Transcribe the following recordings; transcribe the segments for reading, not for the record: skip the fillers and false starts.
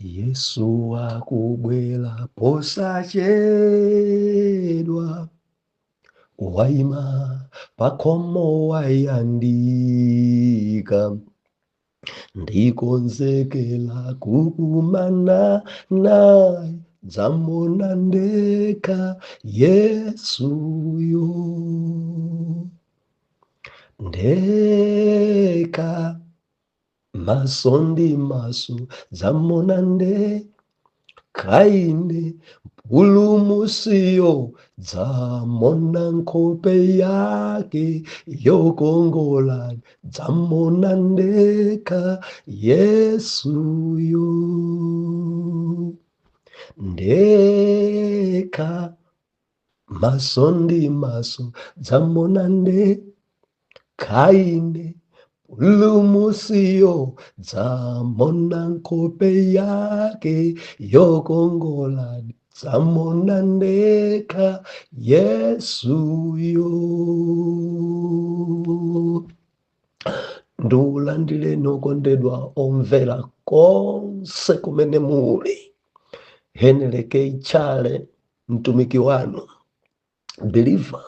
Yesu akubwera posachedwa, waima pakhomo wayandika, ndikonzekela kukumana naye, dzamona ndekha Yesuyo. Ndekha, maso ndi maso, dzamona ndekha ine Mpulumutsiyo, dzamona nkhope yake yokongola, dzamona ndekha Yesuyo. Ndekha, maso ndi maso, dzamona ndekha ine Mpulumutsiyo, dzamona nkhope yake yokongola, dzamona ndekha Yesuyo. Ndiulandireni okondedwa omvera konse kumene muli. Henry K. Chale, mtumiki wanu believer,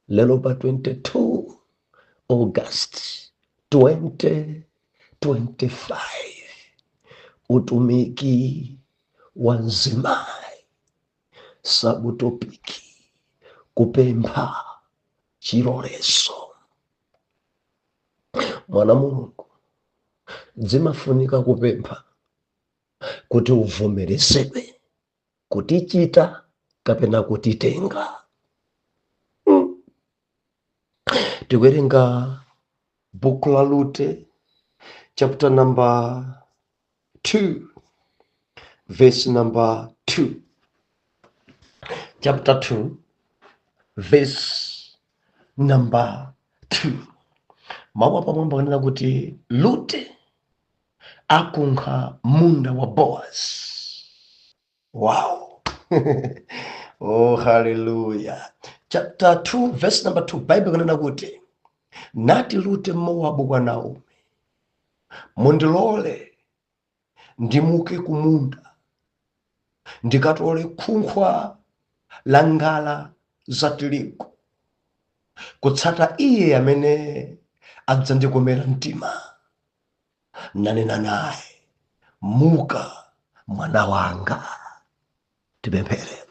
lero pa 22 August 2025, utumiki wa mzimayi, subtopic kupempha chilolezo. Mwana Mulungu, zimafunika kupempha kuti uvomerezedwe kutichita kapena kutitenga. Tikuwerenga buku la Rute chapter number 2 verse number 2, chapter 2 verse number 2. Mawu apamwamba akunena kuti Rute akunkha munda wa Boaz. Wow. Oh, hallelujah. Chapter 2 verse number 2, Bible ikunena kuti, nati Rute Mowabu kwa Naomi, mundilole ndimuke kumunda ndikatole khunkhwa la ngala za tirigu, kutsata iye amene adzandikomera mtima. Nanena naye, muka mwana wanga. Tipemphere.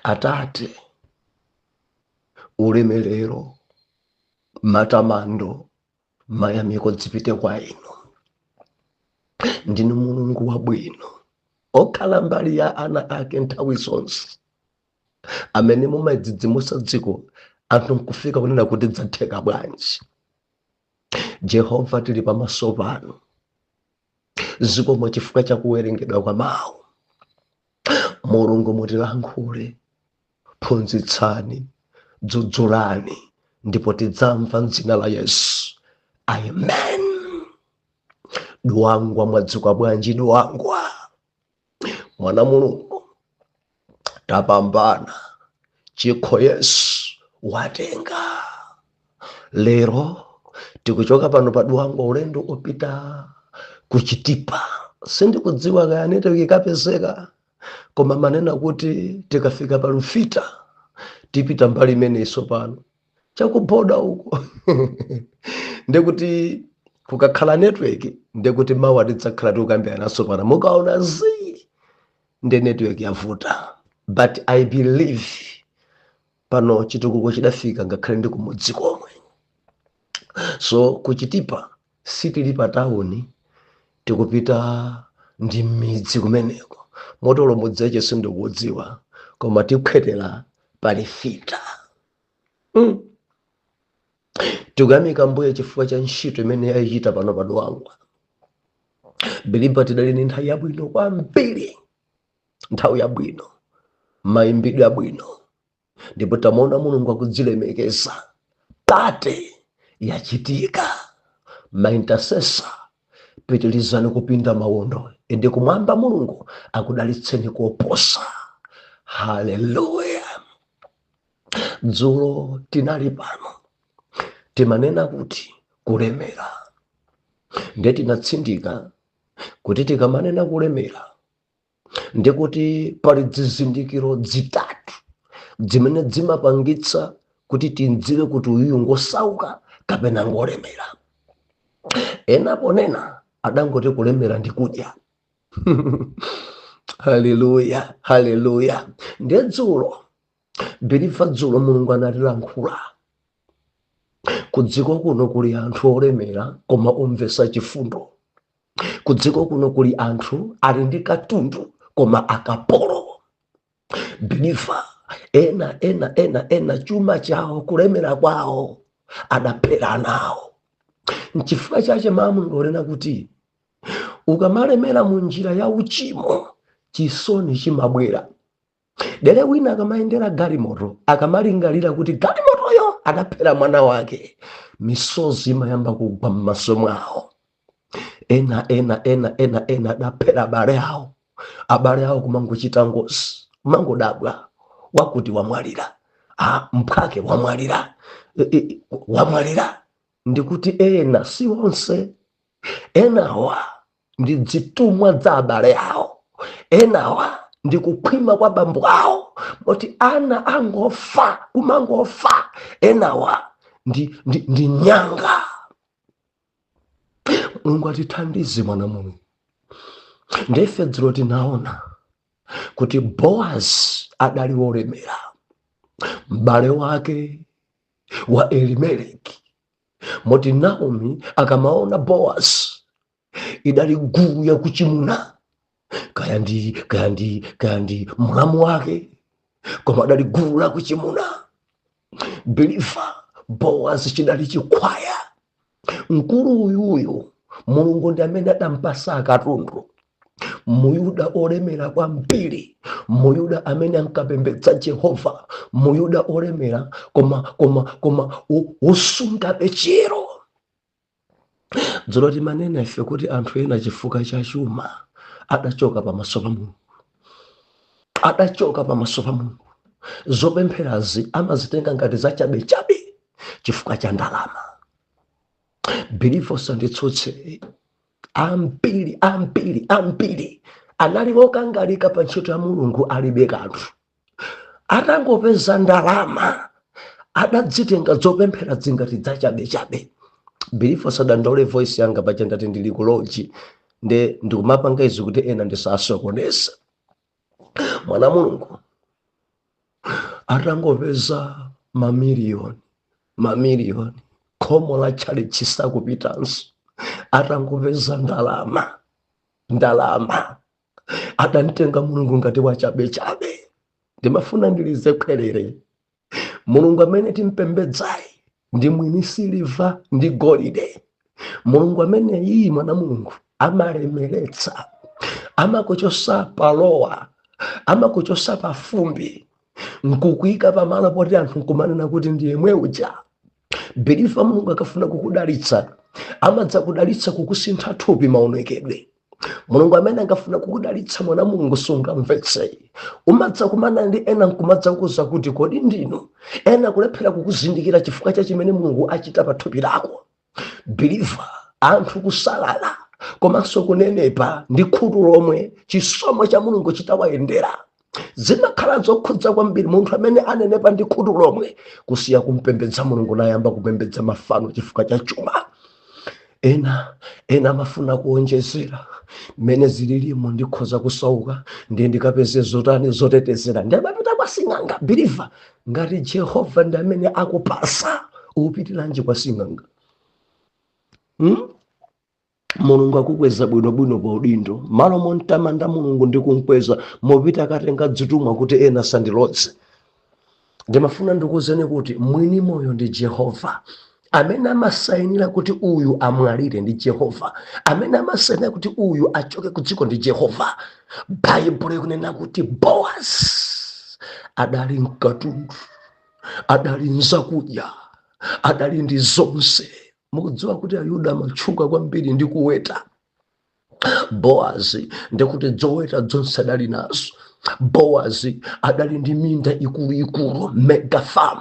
Atate, ulemerero, matamando, mayamiko zipite kwa inu. Ndinu Mulungu wabwino, okhala mbali ya ana ake nthawi zonse, amene mumadzidzimutsa dziko anthu nkufika kunena kuti dzatheka bwanji. Jehova, tili pamaso panu, zikomo chifukwa cha kuwerengedwa kwa mawu. Mulungu, mutilankhule, phunzitsani, dzudzulani, ndipo tidzamva m'dzina la Yesu, amen. Dwangwa, mwadzuka bwanji Dwangwa? Mwana Mulungu, tapambana chikho, Yesu watenga. Lero tikuchoka pano pa Dwangwa ulendo upita kuchitipa. Sindikudziwa kaya network ikapezeka, koma manena kuti tikafika pa Lufita tipita mbali imeneyinso pano chakuboda uko, ndekuti kukakhala network, ndekuti mawa tidzakhala tikukambiranaso pano. Mukaona zii, ndi network yavuta, but I believe pano chitukuko chidafika ngakhale ndi kumudzi komwe. So kuchitipa sitili pa tawuni, tikupita ndi midzi kumeneko. Motolo mudzeche sindikudziwa, koma tikhwetera palifita. Tikuyamika Mbuye chifukwa cha ntchito imene yayichita pano pa Dwangwa. Believer, tidali ndi nthawi yabwino kwambiri, nthawi yabwino, mayimbidwe abwino, ndipo tamaona Mulungu akudzilemekeza. Party yachitika. Maintercessor, pitilizani kupinda mawondo, ende kumwamba Mulungu akudalitseni koposa. Haleluya. Dzulo tinali pano, timanena kuti kulemera, nde tinatsindika Kuti tikamanena kulemera, ndikuti pali zizindikiro zitatu zimene zimapangitsa kuti tindziwe kuti uyuyu ngosauka kapena ngolemera. Ena ponena adangoti kulemera ndi kudya. Haleluya, haleluya. Ndiye dzulo, believer, dzulo Mulungu anatilankhula ku dziko kuno kuli anthu olemera koma omvesa chifundo. Ku dziko kuno kuli anthu ali ndi katundu koma akapolo. Believer, ena ena ena ena chuma chawo, kulemera kwawo, adaphera nawo. Nchifukwa chache mawu Mulungu onena kuti ukamalemera mu njira ya uchimo, chisoni chimabwera. Dere wina akamayendera galimoto, akamalingalira kuti galimotoyo adaphera mwana wake, misozi imayamba kugwa m'maso mwawo. Ena ena ena ena ena adaphera abale awo, abale awo kumangochita ngozi, kumangodabwa wakuti wamwalira, ah, mphwake wamwalira, wamwalira. Ndikuti ena, si onse, enawa ndi dzitumwa za abale awo, enawa ndi kukhwima kwa bambo awo, moti ana angofa, kumangofa. Enawa ndi nyanga. Mulungu atithandize, mwana Mulungu. Ndife dzulo tinaona kuti Boaz adali wolemera, m'bale wake wa Elimeleki, moti Naomi akamaona Boaz idali gulu yakuchimuna, kaya ndi mlamu wake, koma adali gulu lakuchimuna. Believer, Boaz chidali chikhwaya. Mkulu uyuyu Mulungu ndi amene adampasa akatundu, Muyuda olemera kwambiri, Muyuda amene ankapembedza Jehova, Muyuda olemera koma wosungabe chiyero. Dzulo timanena ife kuti anthu ena chifukwa cha chuma adachoka pamaso pa Mulungu, adachoka pamaso pa Mulungu. Zopempherazi amazitenga ngati zachabechabe chifukwa cha ndalama. Believer, usanditsutse, ambiri ambiri ambiri anali okangalika pa ntchito ya Mulungu, alibe kanthu, atangopeza ndalama adadzitenga zopemphera zingati zachabechabe. Believer, usadandaule voice yanga, paja ndati ndili ku lodge, nde ndikumapanga izi kuti ena ndisasokoneza. Mwana Mulungu, atangopeza mamiliyoni mamiliyoni, khomo la tchalitchi sakupitanso. Atangopeza ndalama ndalama, adamtenga Mulungu ngati wachabechabe. Ndimafuna ndilize khwerere, Mulungu amene timpembedzayi ndi mwini siliva ndi golide. Mulungu amene iyi, mwana Mulungu, amalemeretsa, amakuchosa palowa, amakuchosa pafumbi nkukuyika pamalo poti anthu nkumanena kuti ndiye mwe uja. Believer, Mulungu akafuna kukudalitsa amadza kudalitsa kukusintha thupi, maonekedwe. Mulungu amene angafuna kukudalitsa, mwana Mulungu, sungamvetse. Umadza kumana ndi ena nkumadza kuza kuti kodi ndinu? Ena kulephera kukuzindikira chifukwa cha chimene Mulungu achita pa thupi lako. Believer, anthu kusalala komanso kunenepa ndi khutu lomwe, chisomo cha Mulungu chitawayendera, zimakhala zokhudza kwambiri munthu amene anenepa ndi khutu lomwe, kusiya kumpembedza Mulungu nayamba kupembedza mafano chifukwa cha chuma. Ena ena amafuna kuonjezera mmene zililimo, ndikhoza kusauka, ndiye ndikapeze zotani zotetezera, ndi amapita kwa sing'anga. Believer, ngati Jehova ndi amene akupasa, upitiranji kwa sing'anga, Mulungu akukweza bwinobwino pa udindo, malo montamanda Mulungu ndi kumkweza, mopita akatenga dzitumwa kuti ena sandilodze. Ndimafuna ndikuwuzeni kuti mwini moyo ndi Jehova. Amene amasayinira kuti uyu amwalire ndi Jehova. Amene amasayinira kuti uyu achoke ku dziko ndi Jehova. Baibulo ikunena kuti Boaz adali mkatundu, adali nzakudya, adali ndi zonse. Mukudziwa kuti Ayuda amatchuka kwambiri ndi kuweta. Boazi ndikuti zoweta zonse adali nazo. Boazi adali ndi minda ikuluikulu, mega farm.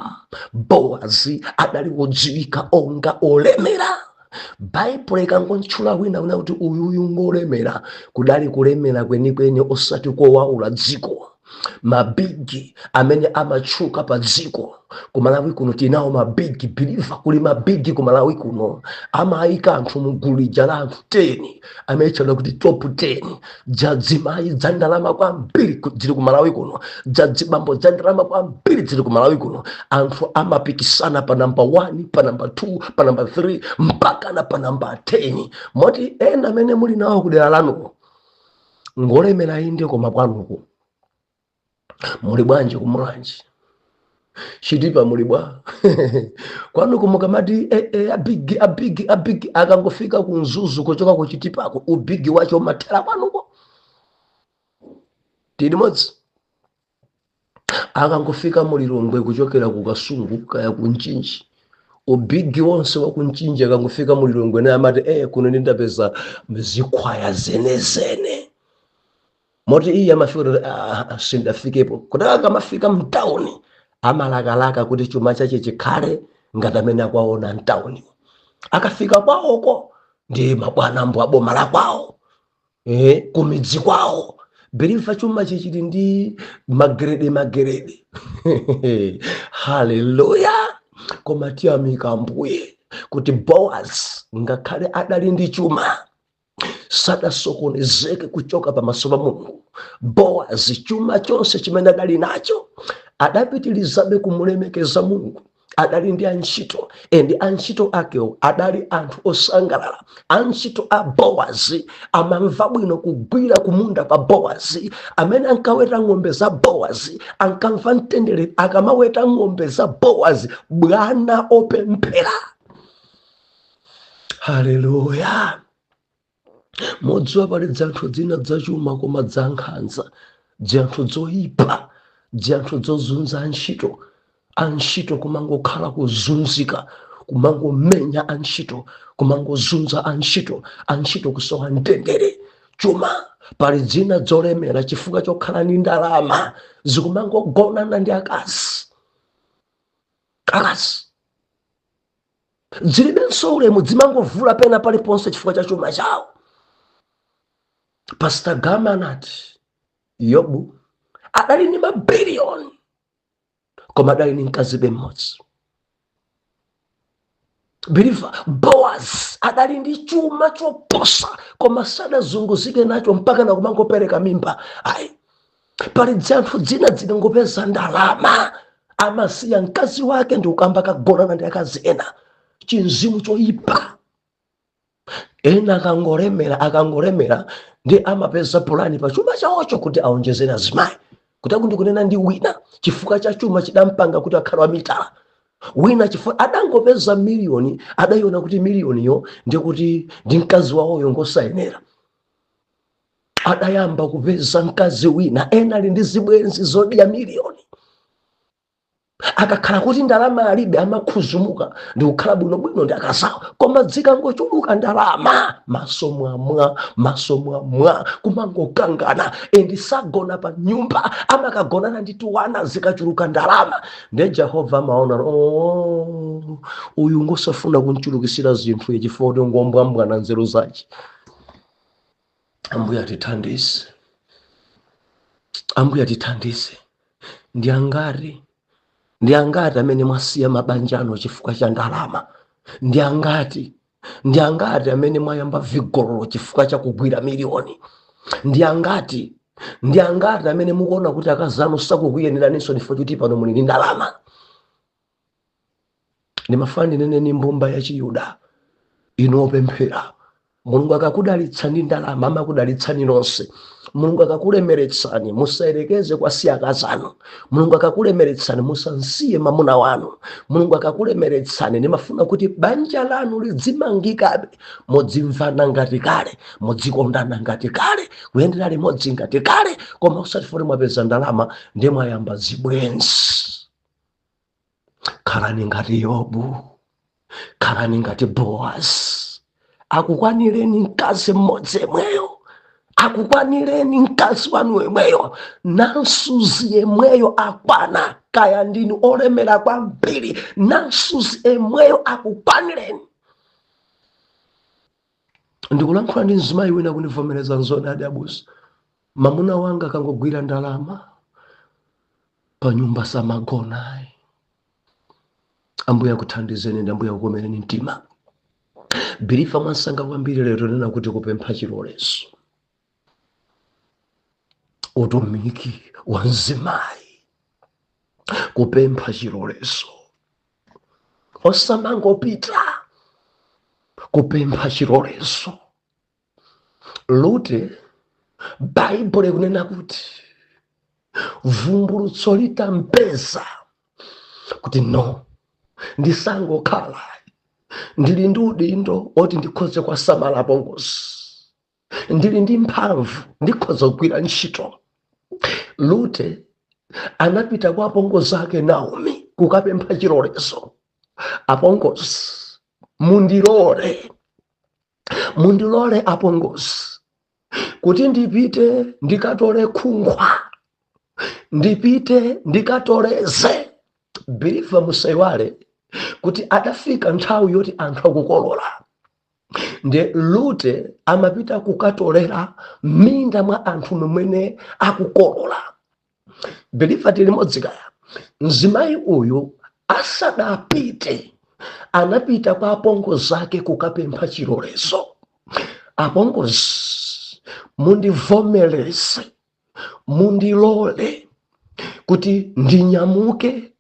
Boazi adali wodziwika onga olemera. Baibulo ikangontchula wina una kuti uyuyu ngolemera, kudali kulemera kwenikweni, osati kowaula dziko. Mabigi amene amatchuka pa dziko kumalawi kuno, tinawo mabigi believer. Kuli mabigi kumalawi kuno, amayika anthu mugulu lija la anthu 10 amene tchedwa kuti top 10. Dzadzimayi dza ndalama kwambiri zili kumalawi kuno, dzadzibambo dza ndalama kwambiri zili kumalawi kuno. Anthu amapikisana pa namba 1, pa namba 2, pa namba 3, mpaka na pa namba 10. Moti ena amene muli nawo kudera lanuko ngolemera inde, koma kwanuko muli bwanji? Kumulanji, Chitipa muli bwa? Kwanuko mukamati abigi, abigi, abigi, akangofika ku Mzuzu kuchoka ku Chitipako, ubigi wacho umathera kwanuko. Tili modzi. Akangofika mulilongwe kuchokera ku Kasungu kaya ku Mchinji, ubigi wonse wa ku Mchinji akangofika mulilongwe naye amati, "Kuno ndindapeza zikhwaya zenezene." Moti iye amafika kuti, "Ah, sindafikepo." Kuti akamafika mtawuni amalakalaka kuti chuma chache chikhale ngati amene akwaona mtawuni. Akafika kwawoko ndi mabwana ambo aboma la kwawo, kumidzi kwawo, believer, chuma chichili ndi magrade magrade. Haleluya! Koma tiyamika Ambuye kuti Boaz ngakhale adali ndi chuma, sadasokonezeke kuchoka pamaso pa Mulungu. Boaz, chuma chonse chimene adali nacho, adapitilizabe kumulemekeza Mulungu. Adali ndi antchito, and antchito akewo adali anthu osangalala. Antchito a Bowazi amamva bwino kugwira kumunda kwa Bowazi. Amene ankaweta ng'ombe za Bowazi ankamva mtendere akamaweta ng'ombe za Bowazi, bwana opemphera. Haleluya! Modziwa pali dzanthu dzina dzachuma koma dzankhanza, dzanthu dzoyipa, dzanthu dzozunza antchito. Antchito kumangokhala kuzunzika, kumangomenya antchito, kumangozunza antchito, antchito kusowa mtendere. Chuma, pali dzina dzolemera, chifukwa chokhala ndi ndalama zikumangogonana ndi akazi. Akazi zilibenso ulemu, zimangovula pena paliponse chifukwa cha chuma chawo. Pastor Gama anati Yobu adali ndi mabiliyoni koma adali ndi mkazibe mmodzi. Believer, Boaz adali ndi chuma choposa koma sadazunguzike nacho mpaka nakumangopereka mimba, ayi. Pali dzanthu dzina zikangopeza ndalama amasiya mkazi wake ndi kukamba kagonana ndi akazi ena, chinzimu choyipa. Ena akangolemera, akangolemera ndi amapeza pulani pa chuma chawocho kuti aonjezere azimayi. Kuti akundikunena ndi wina, chifukwa cha chuma chidampanga kuti akhale wamitala. Wina chifukwa adangopeza miliyoni, adayiona kuti miliyoniyo ndikuti ndi mkazi wawoyo ngosayenera, adayamba kupeza mkazi wina. Ena ali ndi zibwenzi zodya miliyoni. Akakhala kuti ndalama alibe amakhuzumuka ndi kukhala bwinobwino ndi akazawo, koma zikangochuluka ndalama, maso mwamwa, maso mwamwa, kumangokangana, and sagona pa nyumba, amakagonana ndi tiwana zikachuluka ndalama. Ndiye Jehova amaona, "Oh, uyu ngosafuna kunchulukisira zinthu chifukwa kuti ngombwambwana nzeru zace." Ambuye atithandize, Ambuye atithandize. Ndi angati, ndi angati amene mwasiya mabanja anu chifukwa cha ndalama? Ndi angati, ndi angati amene mwayamba vigololo chifukwa cha kugwira miliyoni? Ndi angati, ndi angati amene mukuona kuti akazi anu sakukuyeneraninso chifukwa choti pano muli ndi ndalama? Ndimafuna ndinene ni mbumba ya Chiyuda inu opemphera, Mulungu akakudalitsani ndalama amakudalitsani nonse. Mulungu akakulemeretsani musayerekeze kwasiya akazi anu. Mulungu akakulemeretsani musansiye mamuna wanu. Mulungu akakulemeretsani, ndimafuna kuti banja lanu lidzimangikabe, mudzimvana ngati kale, mudzikondana ngati kale, kuyendera limodzi ngati kale, koma usati foti mwapeza ndalama ndi mwayamba zibwenzi. Khalani ngati Yobu, khalani ngati Boazi. Akukwanireni mkazi mmodzi yemweyo, akukwanireni mkazi wanu yemweyo, nansuzi yemweyo akwana. Kaya ndinu olemera kwambiri, nansuzi yemweyo akukwanireni. Ndikulankhula ndi mzimayi wina, kundivomereza, "Nzoonadi abusa, mamuna wanga akangogwira ndalama pa nyumba samagona." Ambuye akuthandizeni ndi Ambuye akukomereni mtima. Believer, mwansanga kwambiri lero nena kuti kupempha chilolezo, utumiki wa mzimayi, kupempha chilolezo, osamangopita, kupempha chilolezo. Rute, Baibulo ikunena kuti vumbulutso litampeza kuti no, ndisangokhala, ndili ndi udindo oti ndikhoze kwasamala apongozi, ndili ndi mphamvu, ndikhoza kugwira ntchito. Rute anapita kwa apongozi ake Naomi kukapempha chilolezo. "Apongozi, mundilole, mundilole apongozi, kuti ndipite ndikatole khunkhwa, ndipite ndikatoleze." Believer, musaiwale kuti adafika nthawi yoti anthu akukolola, ndi Rute amapita kukatolera minda mwa anthu momwene akukolola. Believer, tili limodzi kaya? Mzimayi uyu asadapite, anapita kwa apongozi ake kukapempha chilolezo. "Apongozi, mundivomereze, mundilole kuti ndinyamuke,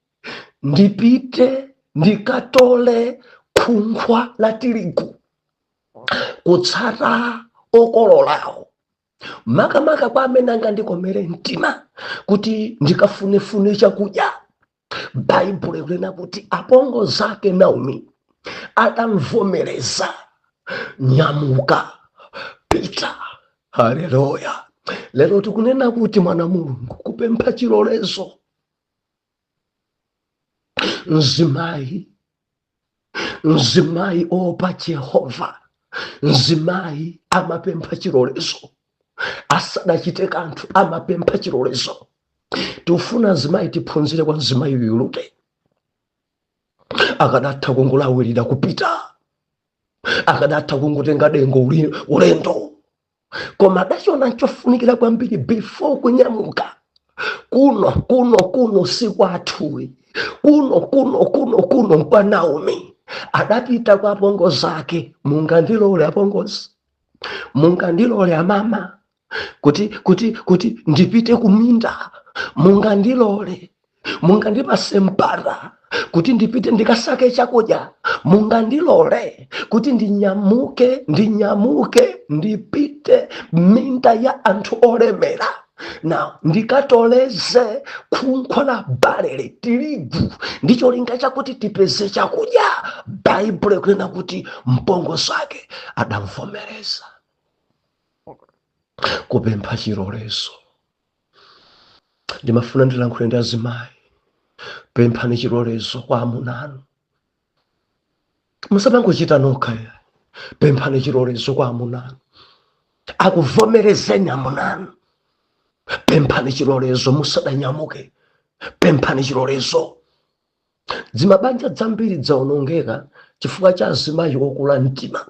ndipite ndikatole khunkhwa la tirigu kutsata okololawo, makamaka kwa amene angandikomere mtima kuti ndikafunefune chakudya." Baibulo ikunena kuti apongozi ake Naomi atamvomereza, "Nyamuka, pita." Haleluya! Lero tikunena kuti, mwana Mulungu, kupempha chilolezo. Mzimayi, mzimayi opa Jehova, mzimayi amapempha chilolezo asadachite kanthu, amapempha chilolezo. Tikufuna mzimayi tiphunzire kwa mzimayi uyu Rute. Akadatha kungolawirira kupita, akadatha kungotenga dengo ulendo, koma adachiona nchofunikira kwambiri before kunyamuka. Kuno, kuno, kuno sikwathuyi, kuno, kuno, kuno, kuno nkwa Naomi. Adapita kwa apongozi ake: "Mungandilole apongozi, mungandilole amama, kuti ndipite kuminda? Mungandilole, mungandipase mpata kuti ndipite ndikasake chakudya? Mungandilole kuti ndinyamuke, ndinyamuke ndipite minda ya anthu olemera na ndikatoleze khunkhwa la barele, tirigu, ndi cholinga chakuti tipeze chakudya?" Baibulo ikunena kuti mpongozi wake adamvomereza. Kupempha chilolezo. Ndimafuna ndilankhule ndi azimayi: pemphani chilolezo kwa amuna anu, musamangochita nokha ya. Pemphani chilolezo kwa amuna anu, akuvomerezeni amuna anu. Pemphani chilolezo musadanyamuke, pemphani chilolezo. Dzimabanja dzambiri dzaonongeka chifukwa cha azimayi okula mtima,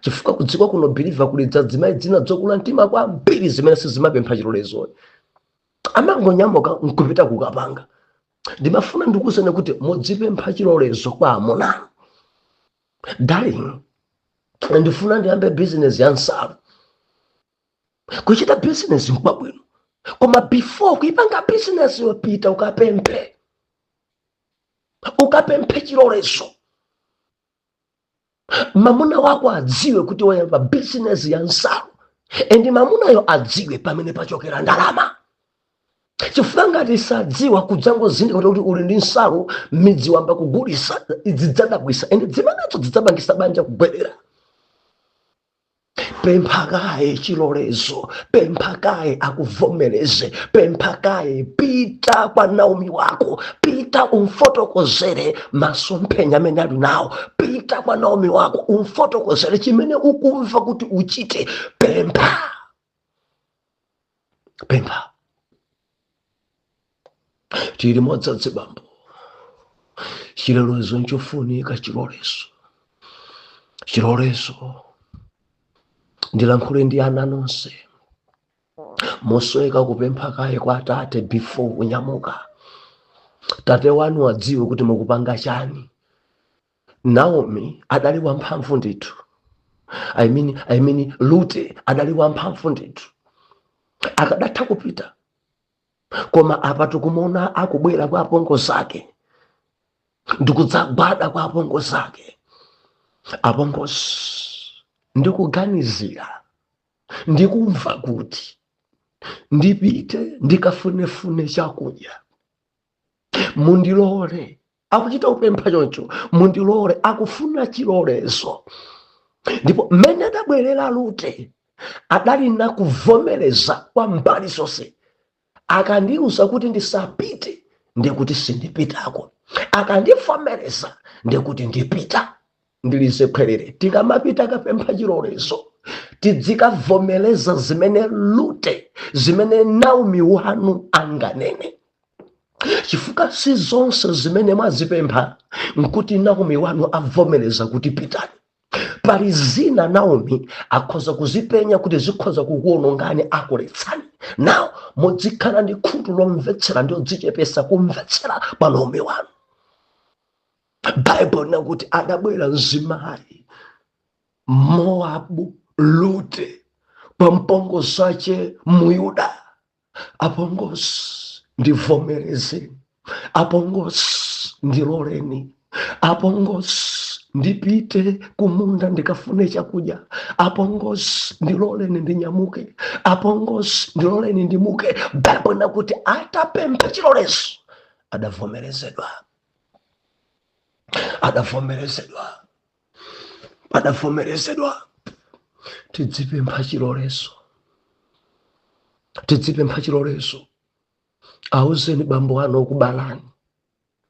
chifukwa kudziko kuno, believer, kuli dzadzimayi dzina dzokula mtima kwambiri zimene sizimapempha chilolezo, amangonyamuka nkupita kukapanga. Ndimafuna ndikuwuzeni kuti mudzipempha chilolezo kwa amuna. "Darling, ndifuna ndiyambe bizinesi ya nsalu." Kuchita bizinesi nkwabwino, koma before kuipanga bizinesi yopita, ukapemphe, ukapemphe chilolezo. Mamuna wako adziwe kuti wayamba bizinesi ya nsalu, and mamunayo adziwe pamene pachokera ndalama, chifukwa ngati sadziwa, kudzangozindika kuti uli ndi nsalu midzi, wamba kugulisa, zidzadabwisa and zimenezo zidzapangisa banja kugwerera. Pempha kaye chilolezo, pempha kaye akuvomereze, pempha kaye. Pita kwa Naomi wako, pita umfotokozere masomphenya amene ali nawo. Pita kwa Naomi wako, umfotokozere chimene ukumva kuti uchite. Pempha, pempha. Tili modzadzi bambo, chilolezo nchofunika, chilolezo, chilolezo. Ndilankhule ndi ana nonse, mosweka kupempha kaye kwa tate before kunyamuka. Tate wanu adziwe kuti mukupanga chani. Naomi adali wamphamvu ndithu. I mean, Rute adali wamphamvu ndithu, akadatha kupita, koma apa tikumuona akubwera kwa apongozi ake ndikudzagwada kwa apongozi ake. "Apongozi, ndikuganizira, ndikumva kuti ndipite ndikafunefune chakudya, mundilole." Akuchita kupempha choncho, "Mundilole." Akufuna chilolezo. Ndipo mmene adabwerera Rute, adali na kuvomereza kwa mbali zonse. "Akandiuza kuti ndisapite, ndikuti sindipitako. Akandivomereza, ndikuti ndipita." Ndilize khwerere, tikamapita kapempha chilolezo, tidzikavomereza zimene Rute, zimene Naomi wanu anganene, chifukwa si zonse zimene mwazipempha nkuti Naomi wanu avomereza kuti pitani. Pali zina Naomi akhoza kuzipenya kuti zikhoza kukuonongani, akuletsani. Nawo mudzikhala ndi khutu lomvetsera ndi odzichepesa kumvetsera pa Naomi wanu. Baibulo nakuti adabwera mzimayi Moabu Rute pa mpongozi ache Muyuda. "Apongozi, ndivomerezeni. Apongozi, ndiloleni. Apongozi, ndipite kumunda ndikafune chakudya. Apongozi, ndiloleni ndinyamuke. Apongozi, ndiloleni ndimuke." Baibulo nakuti atapempha chilolezo, adavomerezedwa, adavomerezedwa, adavomerezedwa. Tidzipempha chilolezo, tidzipempha chilolezo. Auzeni bambo anu okubalani,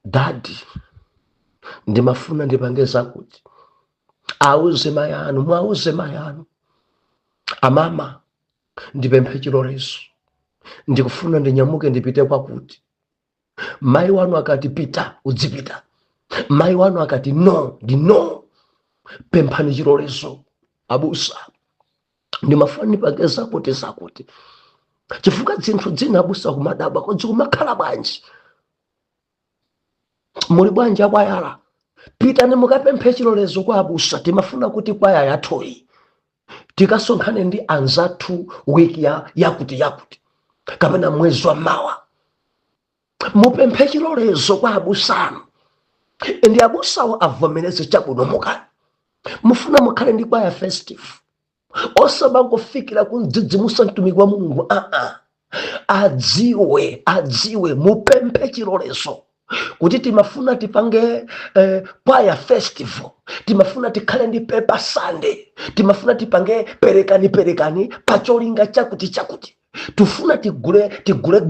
"Daddy, ndimafuna ndipange zakuti." Auze mayi anu, mwauze mayi anu, "Amama, ndipemphe chilolezo, ndikufuna ndinyamuke ndipite kwakuti." Mayi wanu akati pita, udzipita. Mayi wanu akati no, ndi no. Pemphani chilolezo. "Abusa, ndimafuna ndipange zakuti zakuti," chifukwa zinthu zina abusa kumadabwa, kodzi kumakhala bwanji? Muli bwanji akwayala? Pitani mukapemphe chilolezo kwa abusa. "Timafuna kuti kwaya yathuyi tikasonkhane ndi anzathu wiki ya yakuti yakuti kapena mwezi wa mawa." Mupemphe chilolezo kwa abusanu, ndi abusawo avomereze, "Chabwino, mukani." Mufuna mukhale ndi kwaya festive, osamangofikira kumdzidzimusa mtumiki wa Mulungu. Aa, adziwe, adziwe. Mupemphe chilolezo kuti timafuna tipange kwaya festival, timafuna tikhale ndi paper Sunday, timafuna tipange perekani perekani pacholinga chakuti chakuti, tifuna tigule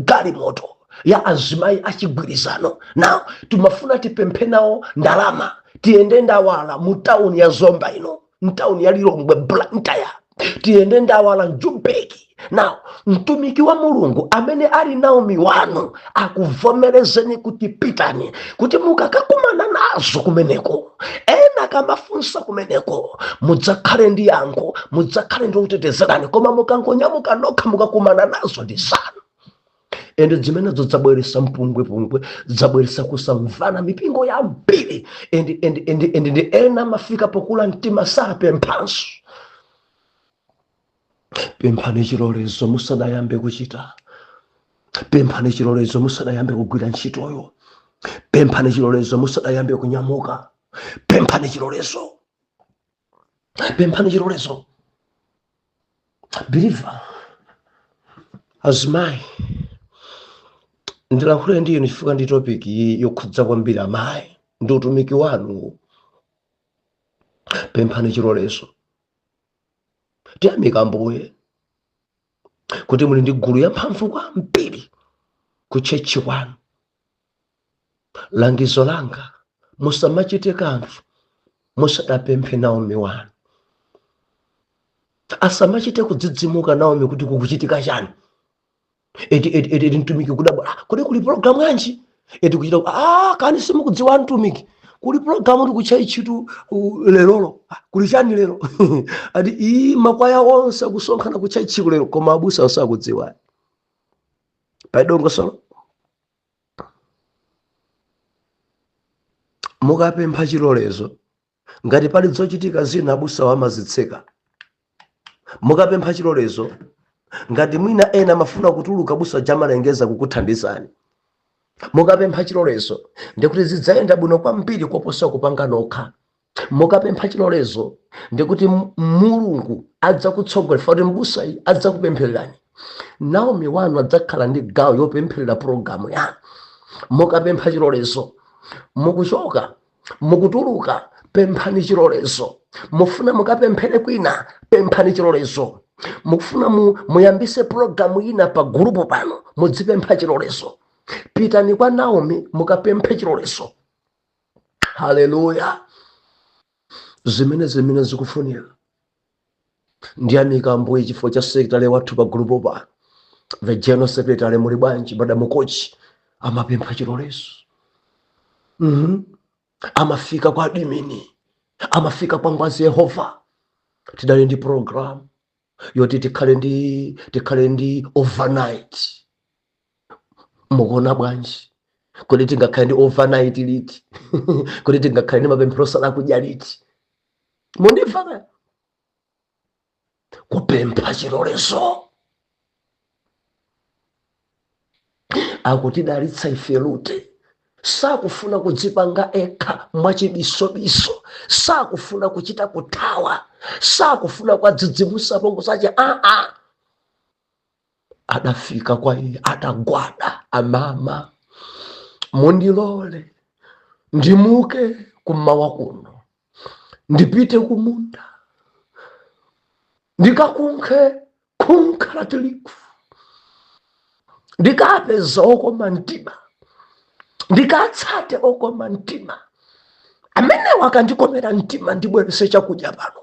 galimoto ya azimayi achigwirizano. Now timafuna tipemphe nawo ndalama, tiyende ndawala mu tawuni ya Zomba ino, mtawuni ya Lilongwe, Blantyre, tiyende ndawala mjubeki. Now mtumiki wa Mulungu amene ali Naomi wanu akuvomerezeni kuti pitani, kuti mukakakumana nazo kumeneko, ena kamafunsa kumeneko, mudzakhale ndi yankho, mudzakhale ndi kutetezerani. Koma mukangonyamuka nokha, mukakumana nazo ndi zanu. Ende zimenezo zabweresa mpungwepungwe, zabweresa kusamvana mipingo yambiri, and ndi ena amafika pokula mtima, sapemphanso. Pemphani chilolezo musadayambe kuchita. Pemphani chilolezo musadayambe kugwira ntchitoyo. Pemphani chilolezo musadayambe kunyamuka. Pemphani chilolezo, pemphani chilolezo. Believer, azimayi, ndilankhule ndi inu chifukwa ndi topic iyi yokhudza kwambiri amayi ndi utumiki wanu. Pemphani chilolezo. Tiyamika Ambuye kuti muli ndi gulu yamphamvu kwambiri ku church kwanu. Langizo langa, musamachite kanthu musadapemphe Naomi wanu. Asamachite kudzidzimuka Naomi kuti kukuchitika chani. Eti eti eti, eti mtumiki kudabwa, "Ah, kodi kuli program yanji?" Eti kuchita, "Ah, kani simukudziwa mtumiki?" Kuli pulogalamu ndi kutchalitchitu lerolo. Ah, kuli chani lero? Ati iyi makwaya onse akusonkhana kutchalitchiku lero, koma abusa sakudziwa. Pali dongosolo. Mukapempha chilolezo, ngati pali zochitika zina abusawo amazitseka. Mukapempha chilolezo, ngati mwina ena amafuna kutuluka, abusa aja amalengeza kukuthandizani. Mukapempha chilolezo ndikuti zidzayenda bwino kwambiri koposa kupanga nokha. Mukapempha chilolezo ndikuti Mulungu adzakutsogolera, kuti mbusayi adzakupemphererani. Naomi wanu adzakhala ndi gawo yopempherera pulogalamu yanu. Mukapempha chilolezo, mukuchoka, mukutuluka, pemphani chilolezo. Mufuna mukapemphere kwina, pemphani chilolezo. Mukufuna muyambise pulogalamu ina pa gulupu pano, mudzipempha chilolezo. Pitani kwa Naomi mukapemphe chilolezo. Haleluya! Zimene zikufunika. Ndiyamika Ambuye chifukwa cha sekretary wathu pa gulupu pano, the general secretary. Muli bwanji, Madamu Kochi? Amapempha chilolezo. Amafika kwa admin, amafika kwa Ngwazi Yehova. Tidali ndi program yoti tikhale ndi overnight, mukuona bwanji? Kodi tingakhale ndi overnight liti? Kodi tingakhale ndi mapemphero osala kudya liti? Mundimva kaya? Kupempha chilolezo akutidalitsa ife. Rute sakufuna kudzipanga ekha mwachibisobiso, sakufuna kuchita kuthawa, sakufuna kwadzidzimusa apongozi ache. Aa, adafika kwa iye, adagwada: "Amama, mundilole ndimuke kummawa kuno, ndipite kumunda ndikakunkhe khunkha la tirigu, ndikapeza okoma mtima, ndikatsate okoma mtima amenewo, akandikomera mtima ndibwerese chakudya pano."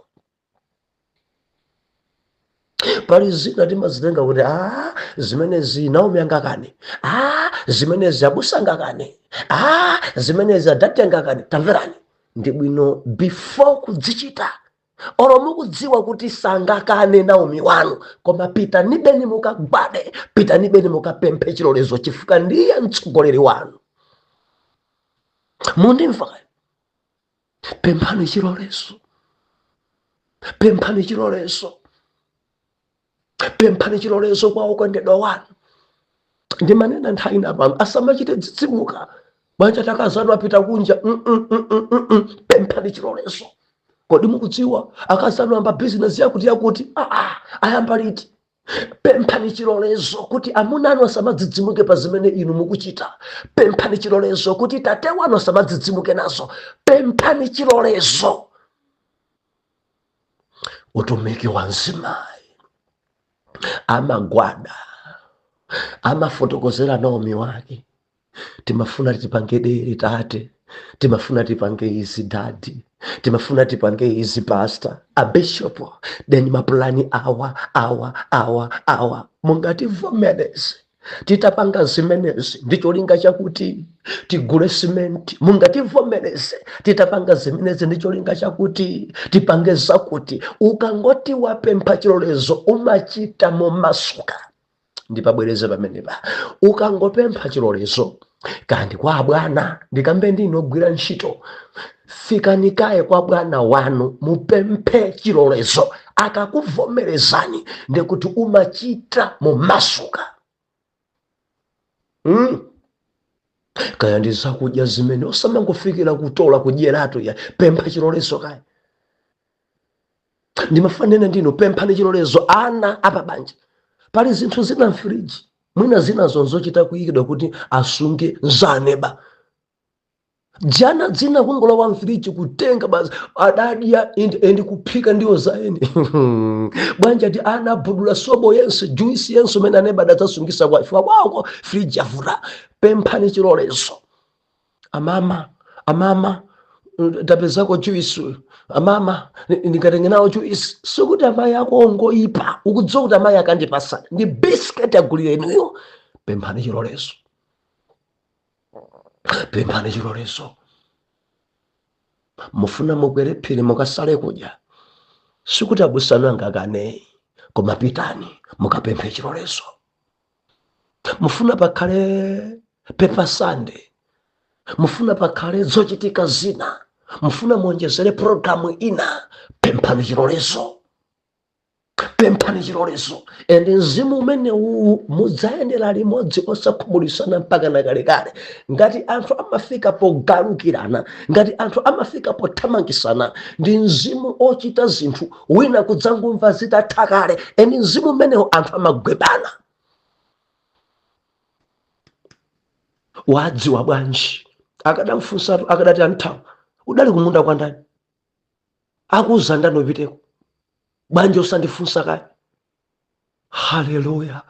Pali zina timazitenga kuti a zimenezi Naomi angakane, a zimenezi abusa angakane, a zimenezi adati angakane. Tamverani, ndi bwino before kudzichita, olo mukudziwa kuti sangakane Naomi wanu, koma pitanibeni mukagwade, pitanibeni mukapemphe chilolezo, chifukwa ndiye mtsogoleri wanu. Mundimva? Pemphani chilolezo, pemphani chilolezo, pemphani chilolezo kwa okondedwa wanu. Ndimanena nthawi ina pano, asamachite dzidzimuka banja takazanu apita kunja. Pemphani chilolezo. Kodi mukudziwa akazanu ayamba bizinesi yakuti yakuti? Aa, ayamba liti? Pemphani chilolezo kuti amuna anu asamadzidzimuke pa zimene inu mukuchita. Pemphani chilolezo kuti tate wanu asamadzidzimuke nazo. Pemphani chilolezo. Utumiki wa mzimayi, amagwada, amafotokozera Naomi wake: "Timafuna tipange dere, tate, timafuna tipange izi, daddy, timafuna tipange izi, pastor, abishop, then mapulani awa, awa, awa, awa, mungativomereze titapanga zimenezi ndi cholinga chakuti tigule simenti? Mungativomereze titapanga zimenezi ndi cholinga chakuti tipange zakuti?" Ukangoti wapempha chilolezo, umachita momasuka. Ndipabwereze pamenepa: ukangopempha chilolezo kandi kwa bwana, ndikambe ndinu ogwira ntchito, fikani kaye kwa bwana wanu mupemphe chilolezo. Akakuvomerezani, ndikuti umachita momasuka. Kaya ndi zakudya zimene, osamangofikira kutola kudyeratu ya, pempha chilolezo kaye. Ndimafanene ndinu, pemphani chilolezo. Ana apabanja, pali zinthu zina mfiriji, mwina zina zonzochita kuyikidwa kuti asunge nzaneba jana, dzina kungolowa mfiriji kutenga basi, adadya and kuphika ndiwo zaeni. Bwanja ti ana abudula sobo yense, juice yense umene aneba adadzasungisa kwa ife kwako, friji yavuta. Pemphani chilolezo. "Amama, amama, tapezako juice, amama, ndingatenge nawo juice?" Sikuti amayi ako ongoipa, ukudziwa kuti amayi akandipasa ndi biscuit agulire inuyo. Pemphani chilolezo, pemphani chilolezo. Mufuna mukwere phiri mukasale kudya, sikuti abusa anu angakane, koma pitani mukapemphe chilolezo. Mufuna pakhale paper Sunday, mufuna pakhale zochitika zina, mufuna muonjezere programu ina, pemphani chilolezo, pemphani chilolezo. And mzimu umenewu mudzayendera limodzi osakhumudwitsana mpaka na kalekale. Ngati anthu amafika pogalukirana, ngati anthu amafika pothamangisana, ndi mzimu ochita zinthu wina kudzangomva zitatha kale. And mzimu umenewu anthu amagwebana. Wadziwa bwanji? Akadamfunsatu akadati anthawa, udali kumunda kwa ndani? Akuuza ndani upiteko? Bwanji osandifunsa kaye? Haleluya!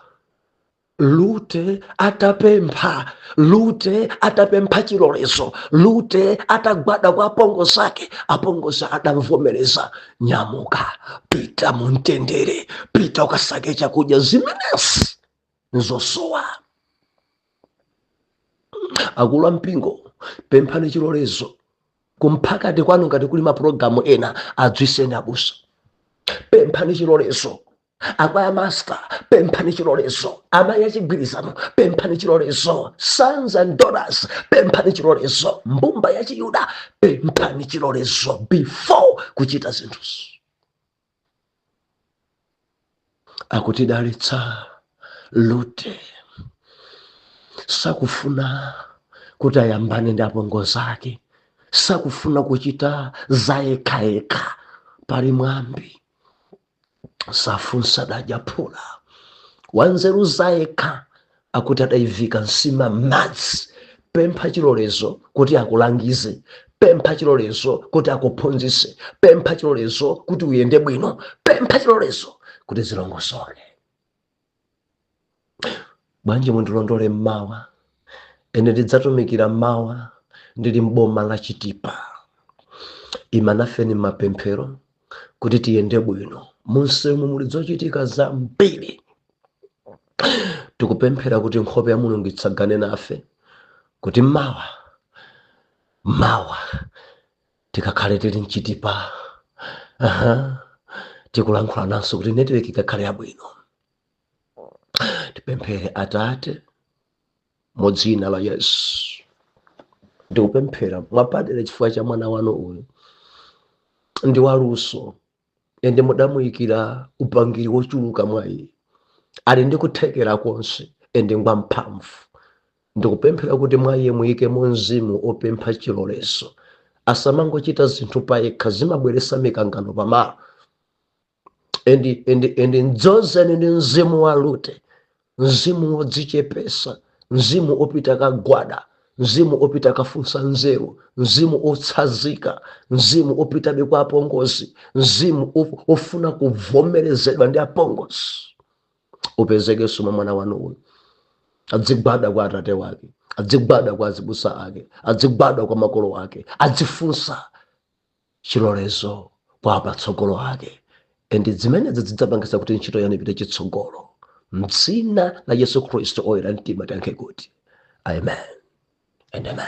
Lute atapempha, Lute atapempha chilolezo, Lute atagwada kwa apongozi ake, apongozi adamvomereza, nyamuka, pita mumtendere, pita ukasake chakudya. Zimenezi nzosowa. Akulu ampingo, pemphani chilolezo kumphakati kwanu. Ngati kuli mapulogalamu ena, adziwitseni abusa. Pemphani chilolezo. Akwaya master, pemphani chilolezo. Amayi achigwirizano, pemphani chilolezo. Sons and daughters, pemphani chilolezo. Mbumba ya Chiyuda, pemphani chilolezo before kuchita zinthuzo. Akutidalitsa Lute sakufuna kuti ayambane ndi apongozi ake, sakufuna kuchita zayekhayekha. Pali mwambi, safunsa dadya phula. Wanzeru zayekha akuti adayivika nsima m'madzi. Pempha chilolezo kuti akulangize, pempha chilolezo kuti akuphunzitse, pempha chilolezo kuti uyende bwino, pempha chilolezo kuti zilongosoke. Bwanji mundilondole mmawa? Ine ndidzatumikira mmawa ndili mboma la Chitipa. Ima nafeni mapemphero kuti tiyende bwino. Munsemu muli zochitika zambiri. Tikupemphera kuti nkhope ya Mulungu itsagane nafe, kuti mawa mawa tikakhale tili mchitipa. Aha. Tikulankhula nanso kuti network ikakhale yabwino. Tipemphere. Atate, mu dzina la Yesu, ndikupemphera mwapadera chifukwa cha mwana wanu uyu. Ndi waluso, ende mudamuyikira upangiri wochuluka mwa iye. Ali ndi kuthekera konse, ende ngwamphamvu. Ndikupemphera kuti mwa iye muyikemo mzimu opempha chilolezo, asamangochita zinthu payekha, zimabweretsa mikangano pamalo. And mdzozeni ndi mzimu wa Rute, mzimu wodzichepesa, mzimu opita kagwada, mzimu opita kafunsa nzeru, mzimu otsazika, mzimu opitabe kwa apongozi, mzimu ofuna kuvomerezedwa ndi apongozi. Upezekenso mwa mwana wanu uyu. Adzigwada kwa atate wake, adzigwada kwa azibusa ake, adzigwada kwa makolo ake, adzifunsa chilolezo kwa apatsogolo ake. And zimenezi zidzapangisa kuti ntchito yanu ipite chitsogolo. Mdzina la Yesu Khristu oyera mtima tiyankhe kuti amen and amen.